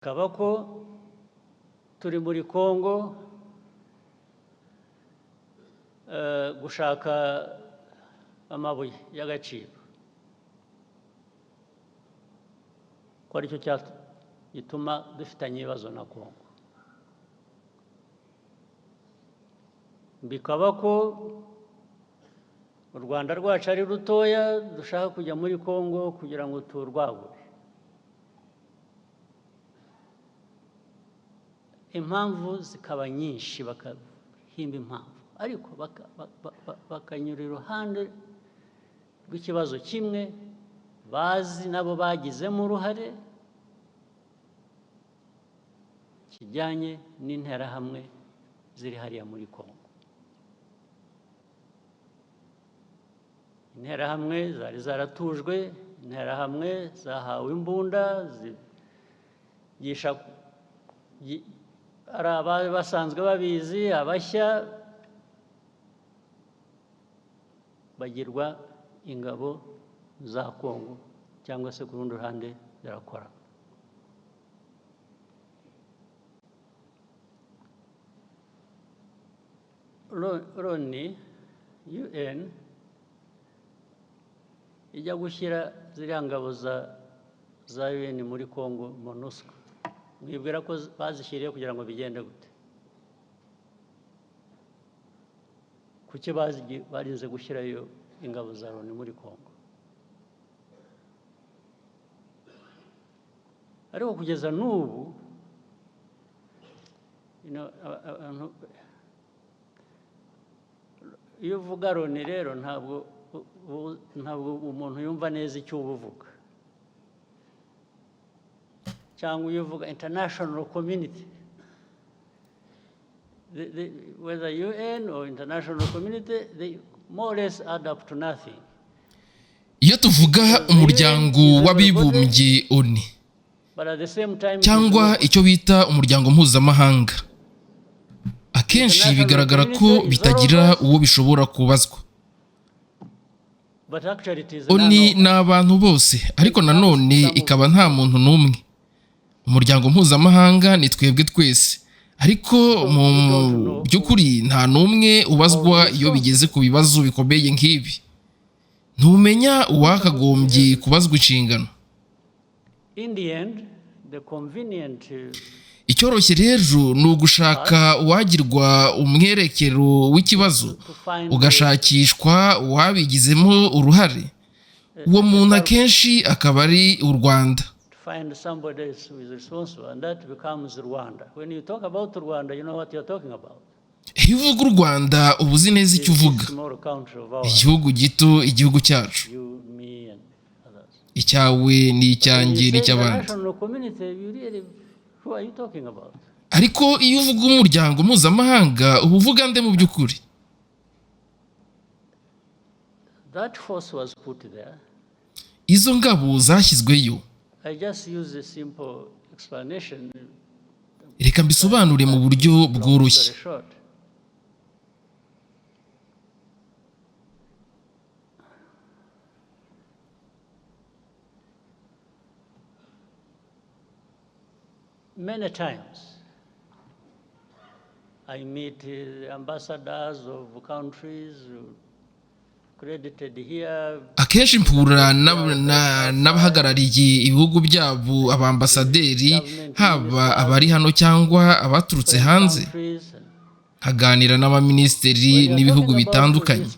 Bikaba ko turi muri Congo gushaka amabuye y'agaciro, ko aricyo gituma dufitanye ibibazo na Congo. Bikaba ko u Rwanda rwacu ari rutoya, dushaka kujya muri Congo kugira ngo turwagure. Impamvu zikaba nyinshi, bakahimba impamvu, ariko bakanyura iruhande rw'ikibazo kimwe bazi nabo bagizemo uruhare, kijyanye n'interahamwe ziri hariya muri Congo. Interahamwe zari zaratujwe, interahamwe zahawe imbunda zigisha ari abari basanzwe babizi, abashya bagirwa ingabo za Congo cyangwa se ku rundi ruhande zirakora. Loni, UN ijya gushyira ziriya ngabo za UN muri Congo, MONUSCO, mwibwira ko bazishyiriye kugira ngo bigende gute? Kuki barinze gushyirayo ingabo za Loni muri Congo? Ariko kugeza n'ubu iyo uvuga Loni rero ntabwo umuntu yumva neza icyo uba uvuga, cyangwa iyo uvuga international community, whether UN or international community, they more or less add up to nothing. Iyo tuvuga umuryango w'abibumbye ONU cyangwa icyo bita umuryango mpuzamahanga, akenshi bigaragara ko bitagira uwo bishobora kubazwa. ONU ni abantu bose, ariko nanone ikaba nta muntu n'umwe. Umuryango mpuzamahanga ni twebwe twese, ariko mu by'ukuri nta n'umwe ubazwa iyo bigeze ku bibazo bikomeye nk'ibi. Ntumenya uwakagombye kubazwa inshingano. Icyoroshye rero ni ugushaka uwagirwa umwerekero w'ikibazo, ugashakishwa uwabigizemo uruhare. Uwo muntu akenshi akaba ari u Rwanda. Iyo uvuga u Rwanda uba uzi neza icyo uvuga. Igihugu gito, igihugu cyacu, icyawe n'icyanjye n'icy'abandi. Ariko iyo uvuga umuryango mpuzamahanga uba uvuga nde mu by'ukuri? Izo ngabo zashyizweyo. Reka mbisobanure mu buryo bworoshye. Many times I meet ambassadors of countries credited here. Akenshi mpura n'abahagarariye ibihugu byabo, abambasaderi, haba abari hano cyangwa abaturutse hanze, nkaganira n'abaminisitiri n'ibihugu bitandukanye.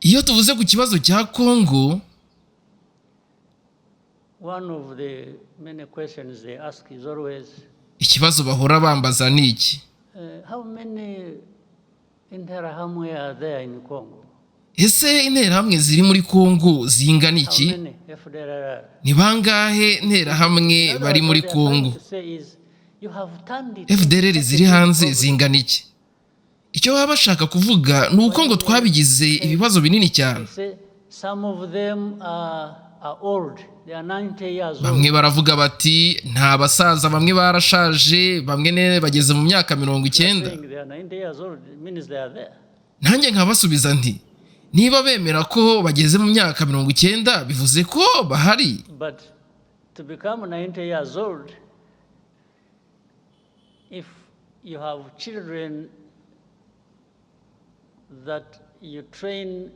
Iyo tuvuze ku kibazo cya Congo, ikibazo bahora bambaza ni iki: ese interahamwe ziri muri Congo zingana iki? Ni bangahe interahamwe bari muri Congo? FDLR ziri hanze zingana iki? Icyo baba bashaka kuvuga ni uko ngo twabigize ibibazo binini cyane. Bamwe baravuga bati nta basaza, bamwe barashaje, bamwe bageze mu myaka 90. Nanjye nkabasubiza nti niba bemera ko bageze mu myaka 90 bivuze ko bahari. To become 90 years old, if you have children that you train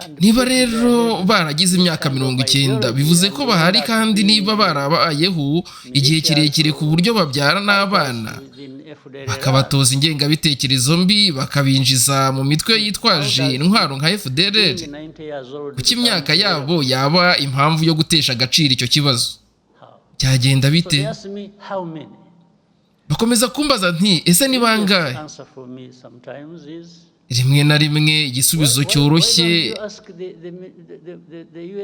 and Niba put their rero head baragize imyaka 90, bivuze ko bahari, kandi niba barabayeho igihe kirekire ku buryo babyara n'abana, within FDLR, bakabatoza ingengabitekerezo mbi, bakabinjiza mu mitwe yitwaje intwaro nka FDLR, being 90 years old kuki imyaka becomes yabo yaba impamvu yo gutesha agaciro icyo kibazo? How? Byagenda So bite? they ask me, how many? Bakomeza kumbaza nti: "Ese ni bangahe?" Answer for me sometimes is Rimwe na rimwe igisubizo cyoroshye,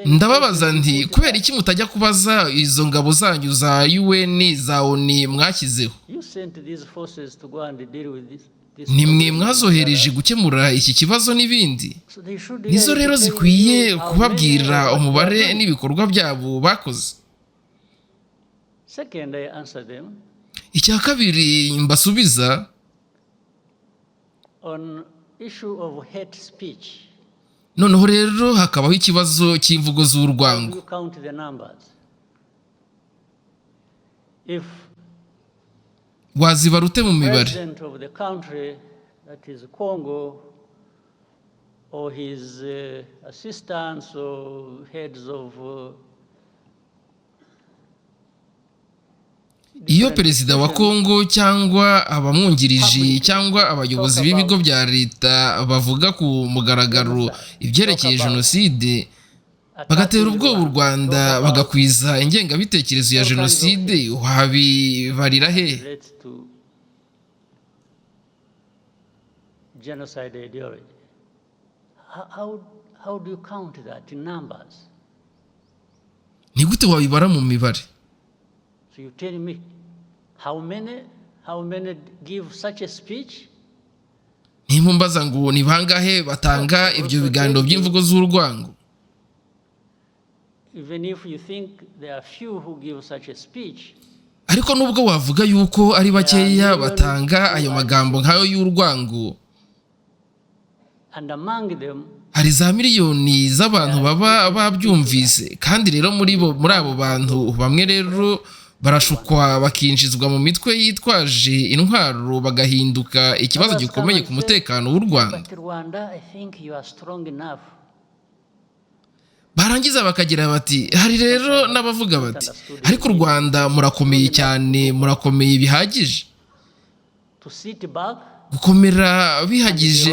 ndababaza nti: "Kubera iki mutajya kubaza izo ngabo zanyu za UN, za ONU mwashyizeho? Ni mwe mwazohereje gukemura iki kibazo n'ibindi. Nizo rero zikwiye kubabwira umubare n'ibikorwa byabo bakoze." Second, I answer them Icya kabiri mbasubiza, on issue of hate speech. Noneho rero hakabaho ikibazo cy'imvugo z'urwango. You count the numbers. If Wazibara ute mu mibare? president of the country, that is Congo, or his assistants or heads of Iyo perezida wa Kongo cyangwa abamwungirije cyangwa abayobozi b'ibigo bya leta bavuga ku mugaragaro ibyerekeye jenoside, bagatera ubwoba u Rwanda, bagakwiza ingengabitekerezo ya jenoside, wabibarira he? Relates to genocide ideology. How do you count that in numbers? Ni gute wabibara mu mibare? So you tell me how many give such a speech? Nimba ngo ni bangahe batanga ibyo biganiro by'imvugo z'urwango? Even if you think there are few who give such a speech, Ariko nubwo wavuga yuko ari bakeya batanga ayo magambo nk'ayo y'urwango, and among them, hari za miliyoni z'abantu baba babyumvise. Kandi rero muri bo, muri abo bantu, bamwe rero barashukwa bakinjizwa mu mitwe yitwaje intwaro, bagahinduka ikibazo gikomeye ku mutekano w'u Rwanda. But Rwanda, I think you are strong enough. Barangiza bakagira bati, hari rero n'abavuga bati: "Ariko u Rwanda murakomeye cyane, murakomeye bihagije." To sit back. Gukomera bihagije,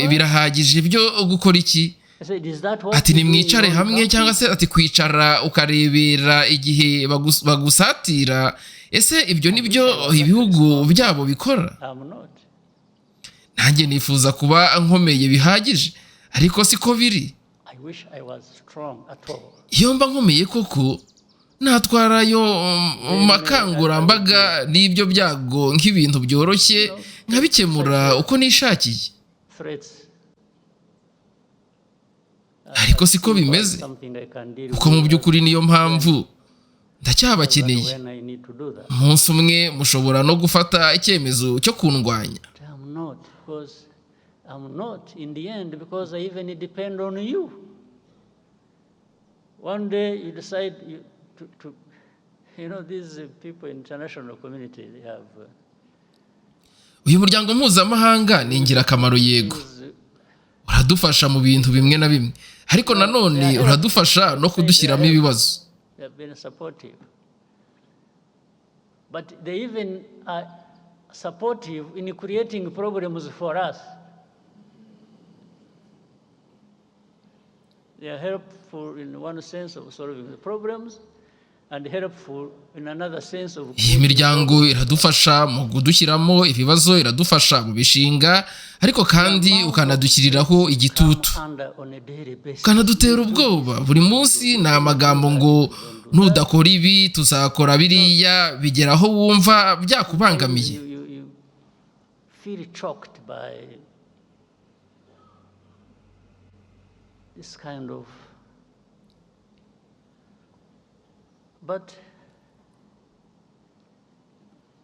birahagije byo gukora iki? I said, is that what Ati: you do in "Nimwicare your own hamwe," country? cyangwa se ati: "Kwicara ukarebera igihe bagusatira, ese ibyo ni byo ibihugu byabo bikora?" I'm not. Nanjye nifuza kuba nkomeye bihagije, ariko siko biri. I wish I was strong at all. Iyo mba nkomeye koko, natwara ayo makangurambaga n'ibyo byago nk'ibintu byoroshye, nkabikemura uko nishakiye. Threats. Ariko siko bimeze, Something I can deal kuko mu by'ukuri niyo mpamvu ndacyabakeneye. when I need to do that. Umunsi umwe mushobora no gufata icyemezo cyo kundwanya. But I'm not, because I'm not in the end, because I even depend on you. One day you decide to, these people in international community, they have Uyu muryango mpuzamahanga ni ingirakamaro, yego, these, uradufasha mu bintu bimwe na bimwe, ariko nanone uradufasha no kudushyiramo ibibazo. They have been supportive. But they even are supportive in creating problems for us. They are helpful in one sense of solving the problems and helpful in another sense of Iyi creating miryango iradufasha mu kudushyiramo ibibazo, iradufasha mu mishinga, ariko kandi ukanadushyiriraho igitutu, come under on a daily basis. ukanadutera ubwoba buri munsi. Ni amagambo ngo: "Nudakora ibi, tuzakora biriya." Bigera aho wumva byakubangamiye. You feel choked by this kind of. But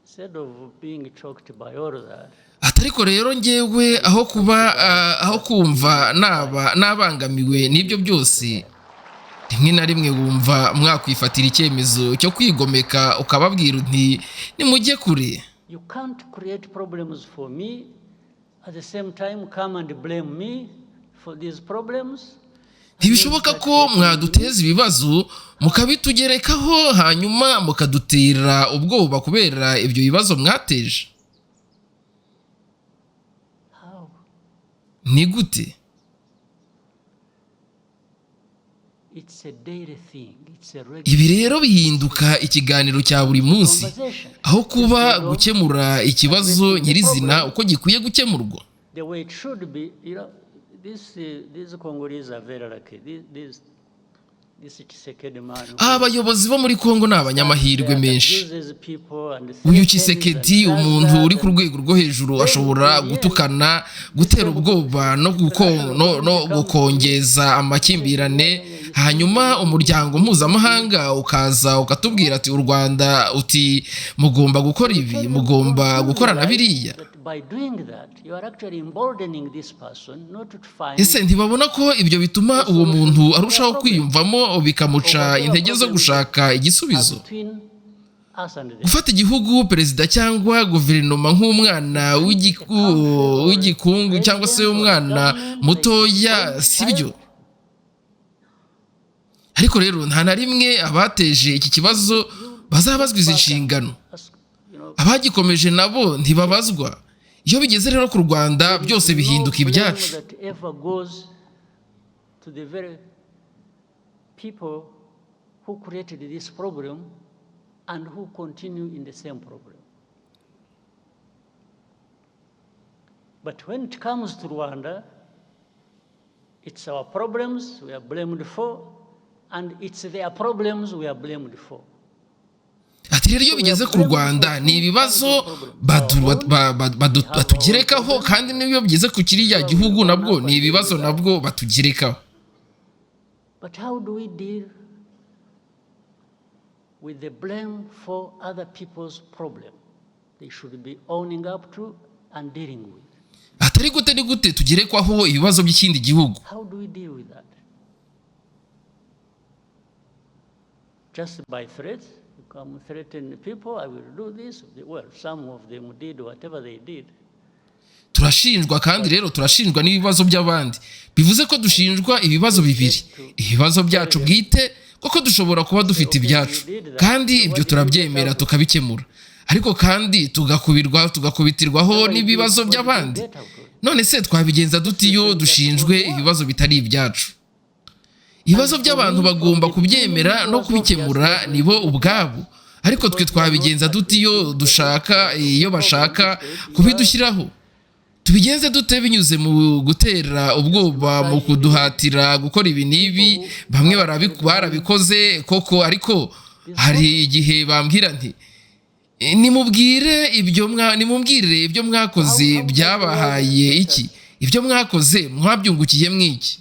instead of being choked by all that, Ati: "Ariko rero ngewe, aho kuba aho kumva naba nabangamiwe n'ibyo byose, Rimwe na rimwe wumva mwakwifatira icyemezo cyo kwigomeka, ukababwira uti: "Nimujye kure." You can't create problems for me, at the same time come and blame me for these problems. Ntibishoboka ko mwaduteza ibibazo, mukabitugerekaho, hanyuma mukadutera ubwoba kubera ibyo bibazo mwateje. How? Ni gute? It's a daily thing. It's a regular Ibi rero bihinduka ikiganiro cya buri munsi conversation. aho kuba gukemura ikibazo nyirizina uko gikwiye gukemurwa. The way it should be, these Congolese are very lucky. This Tshisekedi man who Aba bayobozi bo muri Kongo ni abanyamahirwe menshi. abuses people and Uyu threatens Tshisekedi, and does umuntu that uri ku and rwego rwo hejuru, ashobora gutukana, gutera ubwoba no gukongeza amakimbirane, hanyuma umuryango mpuzamahanga ukaza ukatubwira ati: "U Rwanda," uti: "mugomba gukora ibi, mugomba gukora na biriya." That by doing that, you are actually emboldening this person not to find Ese ntibabona ko ibyo bituma uwo muntu arushaho kwiyumvamo, bikamuca intege zo gushaka igisubizo? Between us and them. Gufata igihugu, perezida cyangwa guverinoma nk'umwana w'igikungu cyangwa se umwana mutoya, si byo. Ariko rero nta na rimwe abateje iki kibazo bazabazwa izi nshingano. Ask, Abagikomeje nabo ntibabazwa. Iyo bigeze rero ku Rwanda, byose bihinduka no blame ibyacu. that ever goes to the very people who created this problem and who continue in the same problem. But when it comes to Rwanda, it's our problems we are blamed for, and it's their problems we are blamed for. Ati rero iyo bigeze ku Rwanda ni ibibazo batugerekaho, kandi n'iyo bigeze ku kiriya gihugu nabwo ni ibibazo nabwo batugerekaho. But how do we deal with the blame for other people's problem they should be owning up to and dealing with? Atari gute, ni gute tugerekwaho ibibazo by'ikindi gihugu? How do we deal with that? Just by threats? You come threaten people, "I will do this." Well, some of them did whatever they did. Turashinjwa, kandi rero turashinjwa n'ibibazo by'abandi. Bivuze ko dushinjwa ibibazo bibiri: ibibazo byacu bwite, kuko dushobora kuba dufite ibyacu, kandi ibyo turabyemera tukabikemura, ariko kandi tugakubirwa, tugakubitirwaho n'ibibazo by'abandi. None se twabigenza dute iyo dushinjwe ibibazo bitari ibyacu? Ibibazo by'abantu bagomba kubyemera no kubikemura nibo ubwabo, ariko twe twabigenza dute iyo dushaka, iyo bashaka kubidushyiraho? Tubigenze dute binyuze mu gutera ubwoba, mu kuduhatira gukora ibi n'ibi? Bamwe barabikoze koko, ariko hari igihe bambwira nti: "Nimubwire ibyo mwakoze byabahaye iki? Ibyo mwakoze mwabyungukiye mwiki?"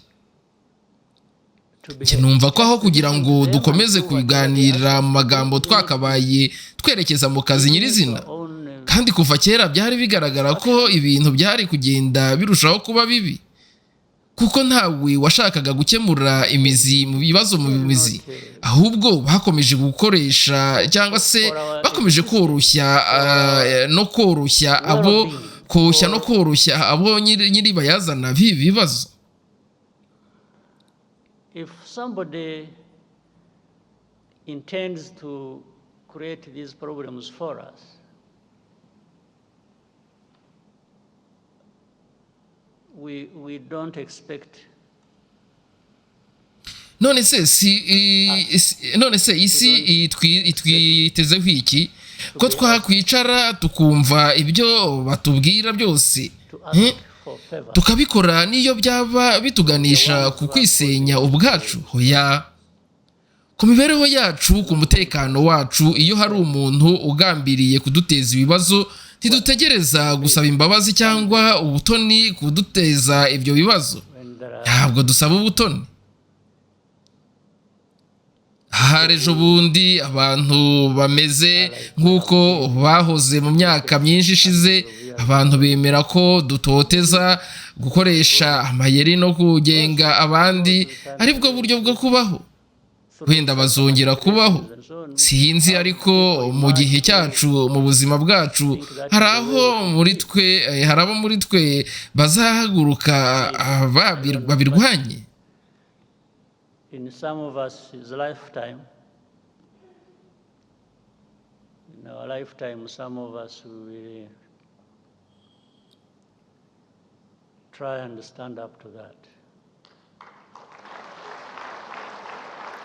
To Njye numva ko aho kugira ngo dukomeze kuganira mu magambo, twakabaye twerekeza mu kazi nyirizina. Own Kandi kuva kera byari bigaragara ko ibintu byari kugenda birushaho kuba bibi, kuko ntawe washakaga gukemura imizi mu bibazo mu mizi, ahubwo bakomeje gukoresha cyangwa se bakomeje koroshya no koroshya abo koshya no koroshya abo nyiri bayazana b'ibi bibazo. If somebody intends to create these problems for us, we don't expect None se isi itwitezeho iki? Ko twakwicara tukumva ibyo batubwira byose, to ask for favor. tukabikora n'iyo byaba bituganisha ku kwisenya ubwacu? Hoya. Ku mibereho yacu, ku mutekano wacu, iyo hari umuntu ugambiriye kuduteza ibibazo, ntidutegereza gusaba imbabazi cyangwa ubutoni kuduteza ibyo bibazo. When there are Ntabwo dusaba ubutoni. Ahari ejo bundi abantu bameze nk'uko bahoze mu myaka myinshi ishize. Abantu bemera ko dutoteza, gukoresha amayeri no kugenga abandi aribwo buryo bwo kubaho. Wenda bazongera kubaho, sinzi, ariko mu gihe cyacu, mu buzima bwacu, hari aho muri twe, hari abo muri twe bazahaguruka babirwanye. In some of us lifetime, in our lifetime, some of us will try and stand up to that.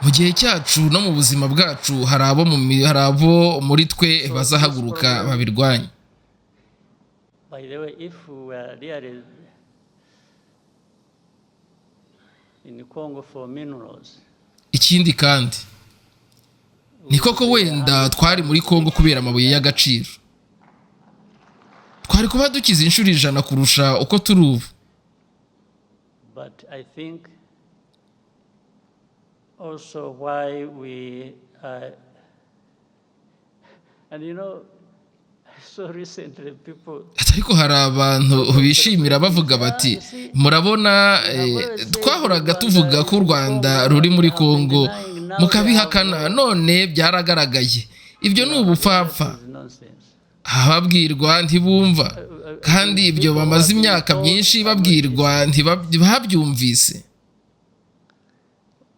Mu gihe cyacu no mu buzima bwacu, hari abo muri twe bazahaguruka babirwanye. By the way, if we were really in Congo for minerals, Ikindi kandi ni koko, wenda twari muri Kongo kubera amabuye y'agaciro, twari kuba dukize inshuro 100 kurusha uko turi ubu. But I think also why we and you know, so recently people Ariko hari abantu bishimira bavuga bati: "Murabona, twahoraga tuvuga ko u Rwanda ruri muri Kongo, mukabihakana, none byaragaragaye." Ibyo ni ubupfapfa. is nonsense. Ababwirwa ntibumva, kandi ibyo bamaze imyaka myinshi babwirwa ntibabyumvise.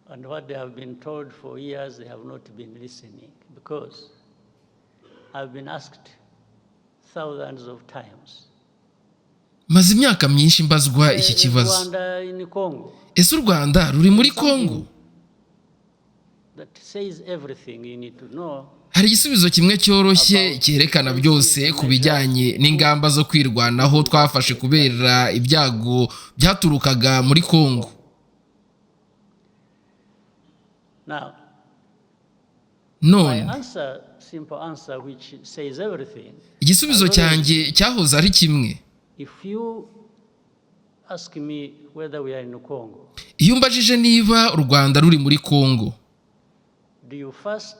And what they have been told for years, they have not been listening, because I've been asked thousands of times. Maze imyaka myinshi mbazwa iki Is kibazo. Rwanda in Congo? Ese u Rwanda ruri muri Kongo? That says everything you need to know. Hari igisubizo kimwe cyoroshye cyerekana byose ku bijyanye n'ingamba zo kwirwanaho twafashe kubera ibyago byaturukaga muri Kongo. Now, my None answer, simple answer, which says everything. igisubizo cyanjye cyahoze ari kimwe. If you ask me whether we are in Congo, Iyo umbajije niba u Rwanda ruri muri Kongo, do you first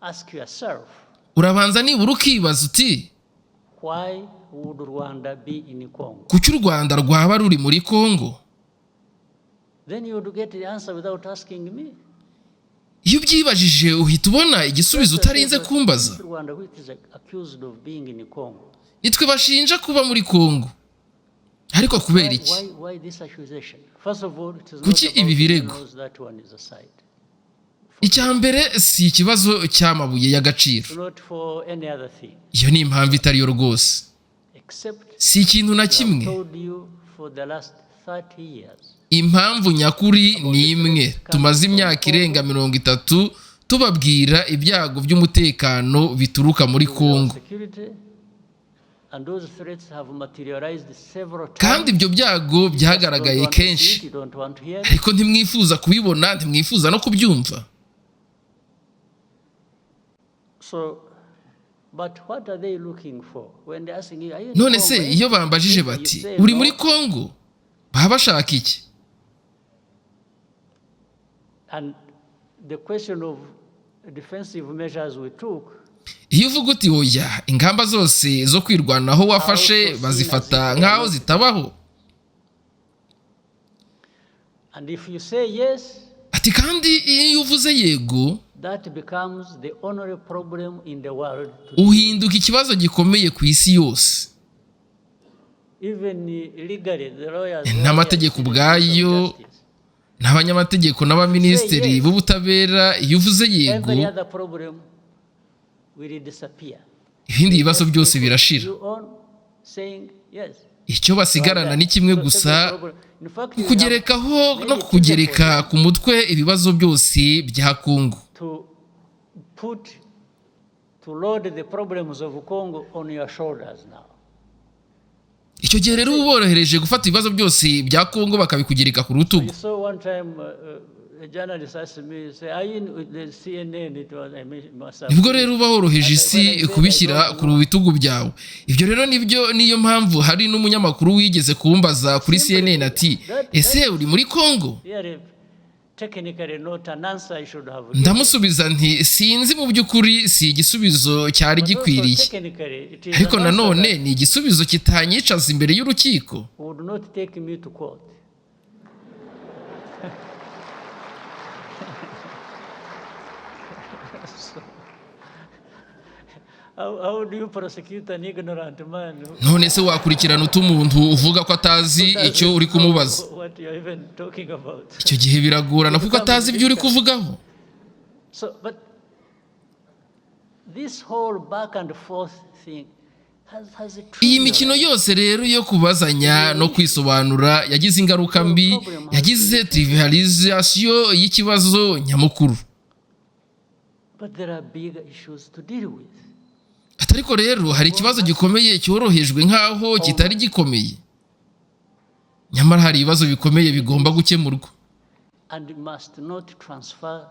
ask yourself, urabanza nibura ukibaza uti: why would Rwanda be in Congo? Kuki u Rwanda rwaba ruri muri Kongo? Then you would get the answer without asking me. Iyo ubyibajije uhita ubona igisubizo utarinze kumbaza. Rwanda, which is accused of being in Congo. Nitwe bashinja kuba muri Kongo, ariko kubera iki? Why this accusation? First of all, it is not Kuki about ibi birego? minerals, that one is aside. Icya mbere, si ikibazo cy'amabuye y'agaciro. Not for any other thing, Iyo ni impamvu itari yo rwose. except Si ikintu na we have kimwe. told you for the last 30 years. Impamvu nyakuri ni imwe: tumaze imyaka irenga 30 tubabwira ibyago by'umutekano bituruka muri Our Kongo. security, and those threats have materialized several times. Kandi ibyo byago byagaragaye Don't want to see kenshi. it, you don't want to hear it. Ariko ntimwifuza kubibona, ntimwifuza no kubyumva. So, but what are they looking for when they're asking you, "Are you in None se Congo?" iyo bambajije You bati: say "Uri no. muri Kongo?" baba bashaka iki? And the question of defensive measures we took Iyo uvuga uti oya, ingamba zose zo kwirwanaho wafashe bazifata nk'aho zitabaho. And if you say yes, Ati kandi iyo uvuze yego, that becomes the only problem in the world today. uhinduka ikibazo gikomeye ku isi yose. Even legally, the lawyers, N'amategeko ubwayo, n'abanyamategeko n'abaminisitiri b'ubutabera, iyo uvuze yego, every other problem will disappear. ibindi bibazo byose birashira. You on saying yes. Icyo basigarana ni kimwe gusa: kukugerekaho no kukugereka ku mutwe ibibazo byose bya Kongo. To put to load the problems of Congo on your shoulders now. Icyo gihe rero uba uborohereje gufata ibibazo byose bya Kongo bakabikugereka ku rutugu. You saw one time a journalist asked me, say, "Are you in with the CNN?" It was, I mean, must have Nibwo rero uba woroheje isi kubishyira ku bitugu byawe. Ibyo rero nibyo, niyo mpamvu hari n'umunyamakuru wigeze kumbaza kuri CNN ati: "Ese uri muri Kongo?" Really, technically not an answer I should have given. Ndamusubiza nti: "Sinzi, mu by'ukuri si igisubizo cyari But also gikwiriye." technically, it is Ariko an answer nanone that ni igisubizo kitanyicaza imbere y'urukiko. would not take me to court. How do you prosecute an ignorant man who None se wakurikirana ute umuntu uvuga ko atazi doesn't icyo uri know kumubaza? what you're even talking about? Icyo gihe biragorana kuko atazi ibyo uri kuvugaho. So, but this whole back and forth thing has a Iyi mikino yose rero yo kubazanya no kwisobanura yagize ingaruka mbi, yagize trivialisation y'ikibazo nyamukuru. But there are bigger issues to deal with. Ati ariko rero hari ikibazo gikomeye cyorohejwe nk'aho kitari gikomeye, nyamara hari ibibazo bikomeye bigomba gukemurwa. And must not transfer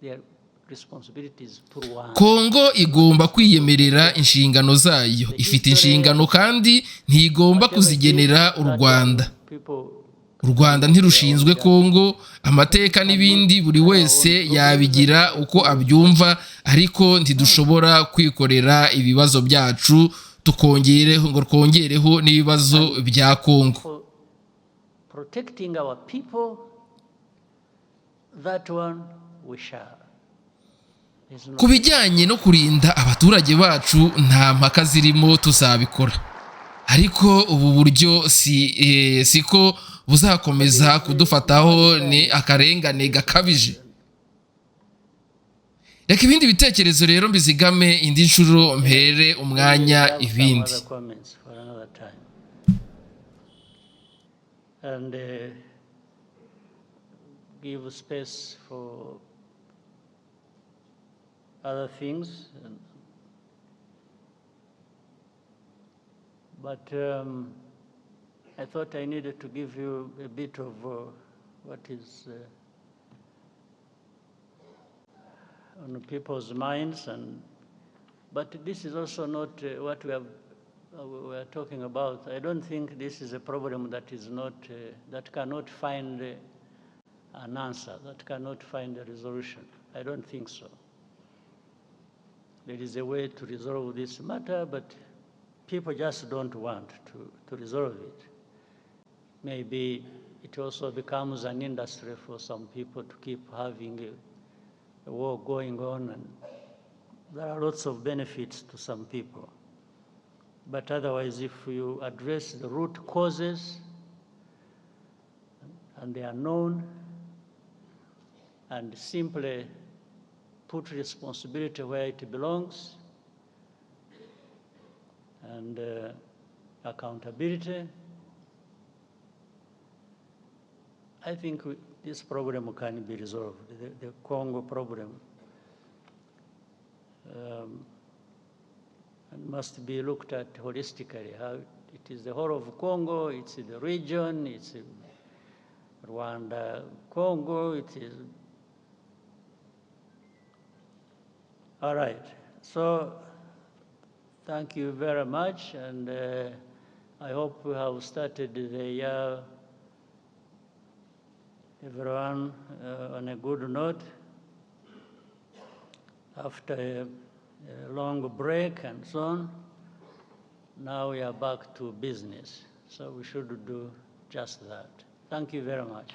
their responsibilities to Rwanda. Kongo igomba kwiyemerera inshingano zayo. Ifite inshingano kandi ntigomba kuzigenera u Rwanda. People U Rwanda ntirushinzwe Kongo. Amateka n'ibindi, buri wese yabigira uko abyumva, ariko ntidushobora kwikorera ibibazo byacu tukongereho ngo twongereho n'ibibazo bya Kongo. For protecting our people, that one we shall. There's no Ku bijyanye no kurinda abaturage bacu, nta mpaka zirimo, tuzabikora. Ariko ubu buryo siko buzakomeza kudufataho, ni akarengane gakabije. Reka ibindi bitekerezo rero mbizigame indi nshuro, mpere umwanya We have some ibindi. other comments for another time. And give space for other things. But I thought I needed to give you a bit of what is on people's minds, and but this is also not what we are talking about. I don't think this is a problem that is not that cannot find an answer, that cannot find a resolution. I don't think so. There is a way to resolve this matter, but people just don't want to resolve it. Maybe it also becomes an industry for some people to keep having a war going on, and there are lots of benefits to some people. But otherwise, if you address the root causes, and they are known, and simply put responsibility where it belongs, and accountability, I think this problem can be resolved, the Congo problem. And must be looked at holistically. How it is the whole of Congo, it's the region, it's Rwanda, Congo, it is. All right, so thank you very much, and I hope we have started the year, everyone, on a good note. After a long break and so on, now we are back to business. So we should do just that. Thank you very much.